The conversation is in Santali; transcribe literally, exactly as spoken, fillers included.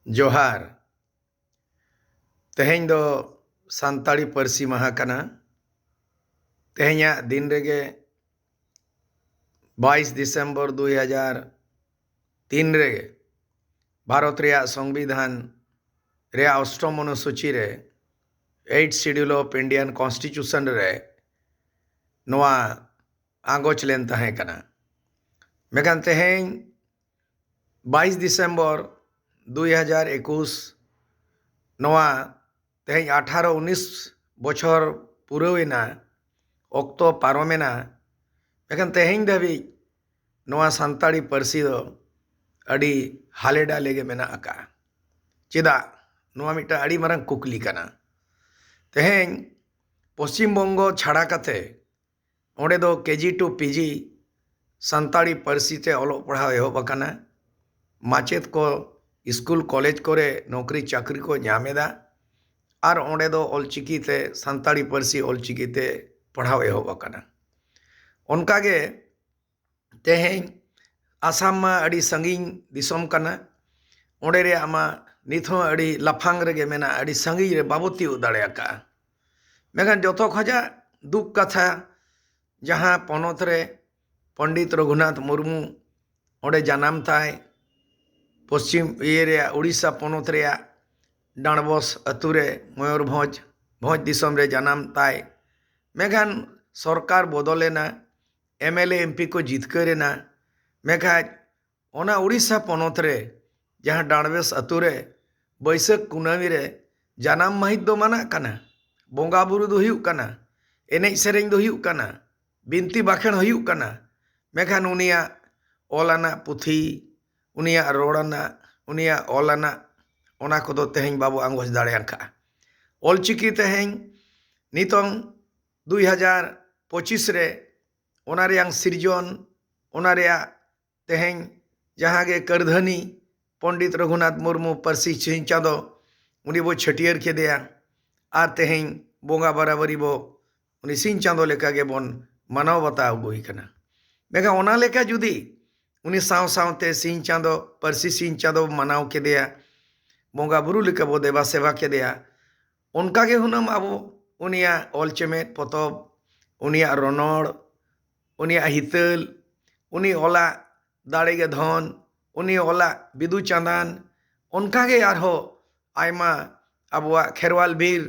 ᱡᱚᱦᱟᱨ᱾ ᱛᱮᱦᱮᱧ ᱫᱚ ᱥᱟᱱᱛᱟᱲᱤ ᱯᱟᱹᱨᱥᱤ ᱢᱟᱦᱟ ᱠᱟᱱᱟ᱾ ᱛᱮᱦᱮᱧᱟᱜ ᱫᱤᱱ ᱨᱮᱜᱮ, ᱵᱟᱭᱤᱥ ᱰᱤᱥᱮᱢᱵᱚᱨ ᱫᱩᱭ ᱦᱟᱡᱟᱨ ᱛᱤᱱ ᱨᱮᱜᱮ, ᱵᱷᱟᱨᱚᱛ ᱨᱮᱭᱟᱜ ᱥᱚᱝᱵᱤᱫᱷᱟᱱ ᱨᱮᱭᱟᱜ ᱚᱥᱴᱚᱢ ᱚᱱᱩᱥᱩᱪᱤ ᱨᱮ, Eighth Schedule of Indian Constitution ᱨᱮ ᱱᱚᱣᱟ ᱟᱸᱜᱚᱪ ᱞᱮᱱ ᱛᱟᱦᱮᱸ ᱠᱟᱱᱟ᱾ ᱢᱮᱱᱠᱷᱟᱱ ᱛᱮᱦᱮᱧ ᱵᱟᱭᱤᱥ ᱰᱤᱥᱮᱢᱵᱚᱨ ᱫᱩᱭ ᱦᱟᱡᱟᱨ ᱮᱠᱩᱥ, ᱱᱚᱣᱟ ᱛᱮᱦᱮᱧ ᱟᱴᱷᱟᱨᱚ ᱩᱱᱤᱥ ᱵᱚᱪᱷᱚᱨ ᱯᱩᱨᱟᱹᱣ ᱮᱱᱟ, ᱚᱠᱛᱚ ᱯᱟᱨᱚᱢ ᱮᱱᱟ᱾ ᱢᱮᱱᱠᱷᱟᱱ ᱛᱮᱦᱮᱧ ᱫᱷᱟᱹᱵᱤᱡ ᱱᱚᱣᱟ ᱥᱟᱱᱛᱟᱲᱤ ᱯᱟᱹᱨᱥᱤ ᱫᱚ ᱟᱹᱰᱤ ᱦᱟᱞᱮ ᱰᱟᱞᱮ ᱜᱮ ᱢᱮᱱᱟᱜ ᱟᱠᱟᱫᱼᱟ᱾ ᱪᱮᱫᱟᱜ? ᱱᱚᱣᱟ ᱢᱤᱫᱴᱟᱝ ᱟᱹᱰᱤ ᱢᱟᱨᱟᱝ ᱠᱩᱠᱞᱤ ᱠᱟᱱᱟ᱾ ᱛᱮᱦᱮᱧ ᱯᱚᱥᱪᱤᱢ ᱵᱚᱝᱜᱚ ᱪᱷᱟᱲᱟ ᱠᱟᱛᱮ, ᱚᱸᱰᱮ ᱫᱚ ᱠᱮᱡᱤ ᱴᱩ ᱯᱤᱡᱤ ᱥᱟᱱᱛᱟᱲᱤ ᱯᱟᱹᱨᱥᱤ ᱛᱮ ᱚᱞᱚᱜ ᱯᱟᱲᱦᱟᱣ ᱮᱦᱚᱵ ᱟᱠᱟᱱᱟ᱾ ᱢᱟᱪᱮᱫ ᱠᱚ ᱥᱠᱩᱞ ᱠᱚᱞᱮᱡᱽ ᱠᱚᱨᱮ ᱱᱚᱠᱨᱤ ᱪᱟᱹᱠᱨᱤ ᱠᱚ ᱧᱟᱢ ᱮᱫᱟ᱾ ᱟᱨ ᱚᱸᱰᱮ ᱫᱚ ᱚᱞᱪᱤᱠᱤ ᱛᱮ, ᱥᱟᱱᱛᱟᱲᱤ ᱯᱟᱹᱨᱥᱤ ᱚᱞᱪᱤᱠᱤ ᱛᱮ ᱯᱟᱲᱦᱟᱣ ᱮᱦᱚᱵ ᱟᱠᱟᱱᱟ᱾ ᱚᱱᱠᱟᱜᱮ ᱛᱮᱦᱮᱧ ᱟᱥᱟᱢ ᱢᱟ ᱟᱹᱰᱤ ᱥᱟᱺᱜᱤᱧ ᱫᱤᱥᱚᱢ ᱠᱟᱱᱟ, ᱚᱸᱰᱮ ᱨᱮᱭᱟᱜ ᱢᱟ ᱱᱤᱛ ᱦᱚᱸ ᱟᱹᱰᱤ ᱞᱟᱯᱷᱟᱝ ᱨᱮᱜᱮ ᱢᱮᱱᱟᱜᱼᱟ, ᱟᱹᱰᱤ ᱥᱟᱺᱜᱤᱧ ᱨᱮ ᱵᱟᱵᱚ ᱛᱤᱭᱳᱜ ᱫᱟᱲᱮ ᱟᱠᱟᱫᱼᱟ᱾ ᱢᱮᱱᱠᱷᱟᱱ ᱡᱚᱛᱚ ᱠᱷᱚᱡᱟᱜ ᱫᱩᱠ ᱠᱟᱛᱷᱟ, ᱡᱟᱦᱟᱸ ᱯᱚᱱᱚᱛ ᱨᱮ ᱯᱚᱱᱰᱤᱛ ᱨᱚᱜᱷᱩᱱᱟᱛᱷ ᱢᱩᱨᱢᱩ ᱚᱸᱰᱮ ᱡᱟᱱᱟᱢ ᱛᱟᱭ, ᱯᱚᱥᱪᱤᱢ ᱤᱭᱟᱹ ᱨᱮᱭᱟᱜ, ᱩᱲᱤᱥᱥᱟ ᱯᱚᱱᱚᱛ ᱨᱮᱭᱟᱜ ᱰᱟᱸᱰᱵᱚᱥ ᱟᱹᱛᱩ ᱨᱮ, ᱢᱚᱭᱩᱨᱵᱷᱚᱸᱡᱽ, ᱵᱷᱚᱸᱡᱽ ᱫᱤᱥᱚᱢ ᱨᱮ ᱡᱟᱱᱟᱢ ᱛᱟᱭ᱾ ᱢᱮᱱᱠᱷᱟᱱ ᱥᱚᱨᱠᱟᱨ ᱵᱚᱫᱚᱞᱮᱱᱟ, M L A M P ᱠᱚ ᱡᱤᱛᱠᱟᱹᱨ ᱮᱱᱟ᱾ ᱢᱮᱱᱠᱷᱟᱱ ᱚᱱᱟ ᱩᱲᱤᱥᱥᱟ ᱯᱚᱱᱚᱛ ᱨᱮ ᱡᱟᱦᱟᱸ ᱰᱟᱸᱰᱵᱮᱥ ᱟᱹᱛᱩ ᱨᱮ ᱵᱟᱹᱭᱥᱟᱹᱠᱷ ᱠᱩᱱᱟᱹᱢᱤ ᱨᱮ ᱡᱟᱱᱟᱢ ᱢᱟᱹᱦᱤᱛ ᱫᱚ ᱢᱟᱱᱟᱜ ᱠᱟᱱᱟ, ᱵᱚᱸᱜᱟ ᱵᱩᱨᱩ ᱫᱚ ᱦᱩᱭᱩᱜ ᱠᱟᱱᱟ, ᱮᱱᱮᱡ ᱥᱮᱨᱮᱧ ᱫᱚ ᱦᱩᱭᱩᱜ ᱠᱟᱱᱟ, ᱵᱤᱱᱛᱤ ᱵᱟᱠᱷᱮᱬ ᱦᱩᱭᱩᱜ ᱠᱟᱱᱟ, ᱢᱮᱱᱠᱷᱟᱱ ᱩᱱᱤᱭᱟᱜ ᱚᱞ ᱟᱱᱟᱜ ᱯᱩᱛᱷᱤ, ᱩᱱᱤᱭᱟᱜ ᱨᱚᱲ ᱟᱱᱟᱜ, ᱩᱱᱤᱭᱟᱜ ᱚᱞ ᱟᱱᱟᱜ, ᱚᱱᱟ ᱠᱚᱫᱚ ᱛᱮᱦᱮᱧ ᱵᱟᱵᱚ ᱟᱸᱜᱚᱪ ᱫᱟᱲᱮᱭᱟᱜ ᱠᱟᱜᱼᱟ᱾ ᱚᱞᱪᱤᱠᱤ ᱛᱮᱦᱮᱧ ᱱᱤᱛᱚᱝ ᱫᱩᱭ ᱦᱟᱡᱟᱨ ᱯᱚᱸᱪᱤᱥ ᱨᱮ ᱚᱱᱟ ᱨᱮᱭᱟᱝ ᱥᱤᱨᱡᱚᱱ, ᱚᱱᱟ ᱨᱮᱭᱟᱜ ᱛᱮᱦᱮᱧ ᱡᱟᱦᱟᱸ ᱜᱮ ᱠᱟᱹᱨᱫᱷᱟᱹᱱᱤ, ᱯᱚᱱᱰᱤᱛ ᱨᱚᱜᱷᱩᱱᱟᱛᱷ ᱢᱩᱨᱢᱩ ᱯᱟᱹᱨᱥᱤ ᱥᱤᱧ ᱪᱟᱸᱫᱚ, ᱩᱱᱤ ᱵᱚ ᱪᱷᱟᱹᱴᱭᱟᱹᱨ ᱠᱮᱫᱮᱭᱟ᱾ ᱟᱨ ᱛᱮᱦᱮᱧ ᱵᱚᱸᱜᱟ ᱵᱟᱨᱟᱵᱟᱨᱤ ᱵᱚ ᱩᱱᱤ ᱥᱤᱧ ᱪᱟᱸᱫᱚ ᱞᱮᱠᱟ ᱜᱮᱵᱚᱱ ᱢᱟᱱᱟᱣ ᱵᱟᱛᱟᱣ ᱟᱹᱜᱩᱭ ᱠᱟᱱᱟ᱾ ᱢᱮᱱᱠᱷᱟᱱ ᱚᱱᱟ ᱞᱮᱠᱟ ᱡᱩᱫᱤ ᱩᱱᱤ ᱥᱟᱶ ᱥᱟᱶᱛᱮ ᱥᱤᱧ ᱪᱟᱸᱫᱚ, ᱯᱟᱹᱨᱥᱤ ᱥᱤᱧ ᱪᱟᱸᱫᱚ ᱢᱟᱱᱟᱣ ᱠᱮᱫᱮᱭᱟ, ᱵᱚᱸᱜᱟ ᱵᱩᱨᱩ ᱞᱮᱠᱟ ᱵᱚ ᱫᱮᱵᱟ ᱥᱮᱵᱟ ᱠᱮᱫᱮᱭᱟ, ᱚᱱᱠᱟ ᱜᱮ ᱦᱩᱱᱟᱹᱝ ᱟᱵᱚ ᱩᱱᱤᱭᱟᱜ ᱚᱞ ᱪᱮᱢᱮᱫ ᱯᱚᱛᱚᱵ, ᱩᱱᱤᱭᱟᱜ ᱨᱚᱱᱚᱲ, ᱩᱱᱤᱭᱟᱜ ᱦᱤᱛᱟᱹᱞ, ᱩᱱᱤ ᱚᱞᱟᱜ ᱫᱟᱲᱮ ᱜᱮ ᱫᱷᱚᱱ, ᱩᱱᱤ ᱚᱞᱟᱜ ᱵᱤᱫᱩ ᱪᱟᱸᱫᱟᱱ, ᱚᱱᱠᱟ ᱜᱮ ᱟᱨᱦᱚᱸ ᱟᱭᱢᱟ ᱟᱵᱚᱣᱟᱜ ᱠᱷᱮᱨᱣᱟᱞ ᱵᱤᱨ